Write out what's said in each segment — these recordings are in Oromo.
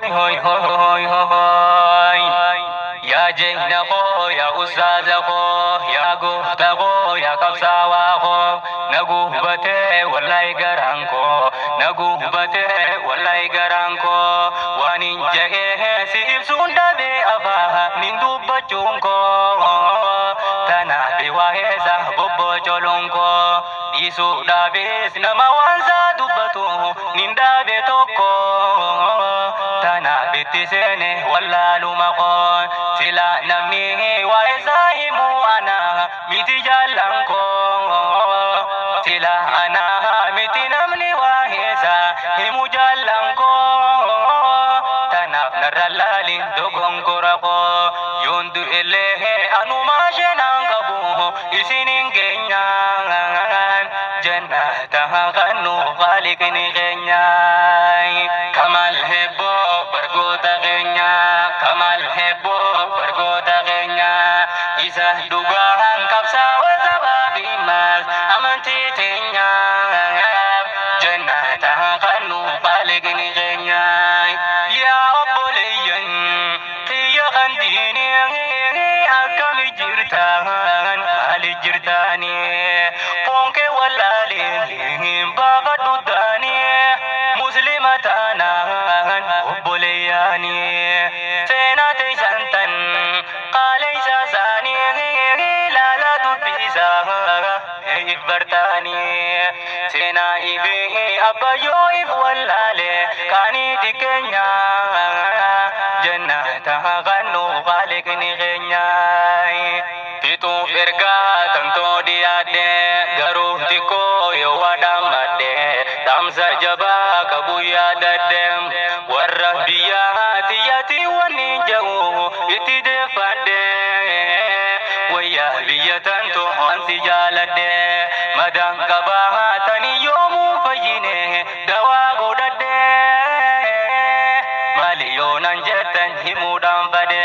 Hoy hoy hoy, yaa jeyna koo, yaa ustaaza koo, yaa goofta koo, yaa qabsaawaa koo, na gubatee wallahi garaan koo, na gubatee wallahi garaan koo. Waan hin ja'ee si ibsuun dhabee afaan nin dubbachuun koo, tanaaf waa'eessa bobbocoluun koo dhiisuu dhabees nama waan isaa dubbatu nin dhabe tokko. Tanaaf itti seene wallaaluma koo, sila namni waa'eessa himuu ana miti jaallan koo, sila ana miti namni waa'eessa himu jaallan koo. Tanaaf narra laalin dogongora koo, yoon du'ellee anumaa shenaan qabu isinin keenyaan jannata kannu khaliqni keenya. Kamal hebboo bargoota keenya, kamal hebboo bargoota keenya, isa dhugaan qabsaa'oo sabaa fi maas amantii teenya jannata kannu khaliqni keenya. Yaa obboleeyyan kiyya kan diinii, akkami jirtan, maali jirtani? Fonkee wallaalee baafadhu taanii muslima taanaan obboleeyyaani seenaa teessan tan qaaleysa isaanii laala dubbisa if bartaanii seenaa ifee abbayyoo if wallaale kaaniiti keenya jannata kannu khaliqni keenya. Fixuuf ergaa tantoo dhiyaadhe, garuu xiqqoo yoo wadhammadhe, dhaamsa jabaa qabu yaadadhe. Warra biyyaa tiyyaatii wanni ja'u itti deeffadhe, wayyaa biyya tanto ansi jaaladhe, madaan qabaa tani yoomuu fayyine dawaa godhadhe. Maali yoo nan jettan himuudhaan fadhe,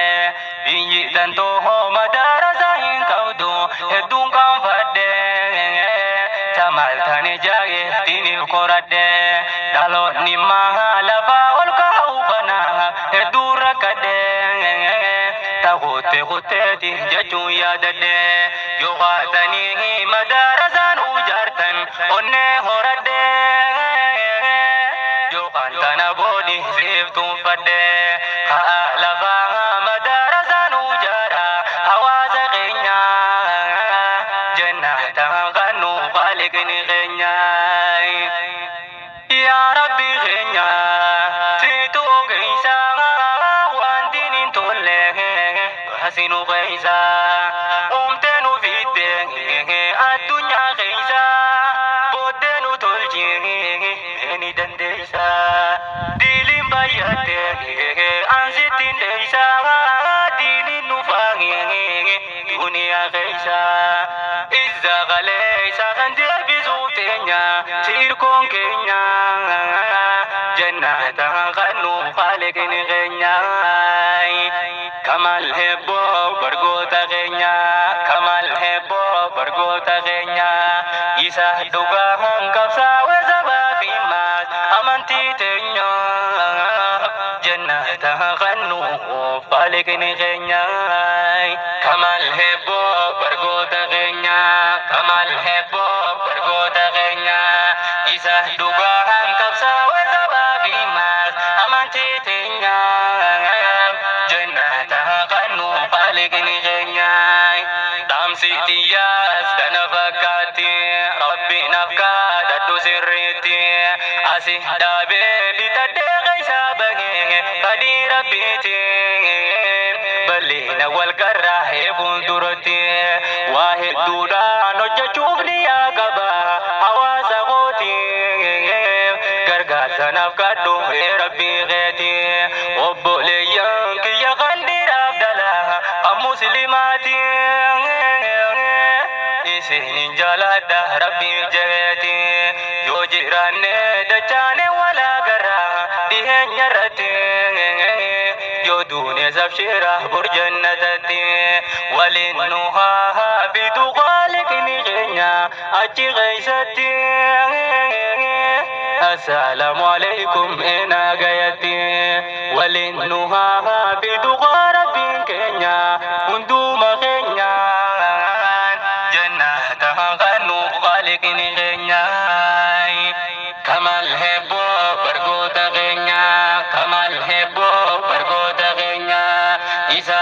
biyyi tantoo madaarasa hin qabdu hedduun kan fadhe. Tamaltani jaage tiniif koradhe, dhaloonni maa lafaa ol kaa'u kana hedduu rakkadhe. Takutte kutteeti jechuun yaadadhe, yoo qaatanii madaarasaan ujaartan onnee horadhe. Yookaan tana boodi siif tuunfadhe, ka'a lafaa madaarasaan ujaara hawaasa keenya jannata kannu khaliqni keenya. Yaa Rabbi keenya, situ ogeessa, wanti hin tolle asinu keessa uumtee nu fidde addunyaa keessa, booddee nu tolchi ni dandeessa. Diiliin baay'atte ansittiin dheessa, diiniin nu faange duniyaa keessa. Izza qaleessa kan deebisuuf teenya siirkoon keenya jannata kannu khaliqni keenya. Kamal hebboo bargoota keenya, kamal hebboo bargoota keenya, isa dhugaan qabsaa'oo sabaa fi maas amantii teenya jannata kannu khaliqni keenya. Kamal hebboo bargoota keenya, kamal hebboo bargoota keenya, isa dhugaan qabsaa'oo sabaa fi maas amantii teenya jannata kannu khaliqni keenya. Dhaamsi xiyyaas tana fakkaatti, rabbi naaf kadhadhu sirriitti. Asi dhaabee bitadhee keessa bahee badii rabbiiti bal'ina wal garraa fuulduratti waa hedduudhaan hojjechuuf ni qaba hawaasa kooti. Gargaarsa naaf kadhu rabbii keeti, obboleeyyan kiyya kan dhiiraaf dhalaa kan muslimaati. Isinin jaaladha rabbii jeeti, yoo jiraanne dachaane walaa garraa dhiheenya irratti, yoo duune sabshira bor jannatatti waliin nu haa fidu khaliqni keenya achi keeysatti. Assalaamu alaikum ena gayatti. Waliin nu haa fidu Rabbiin keenya hunduma keenyaan jannata kanu khaliqni keenya. Kamal hebboo bargoota keenya, kamal hebboo bargoota keenya isa.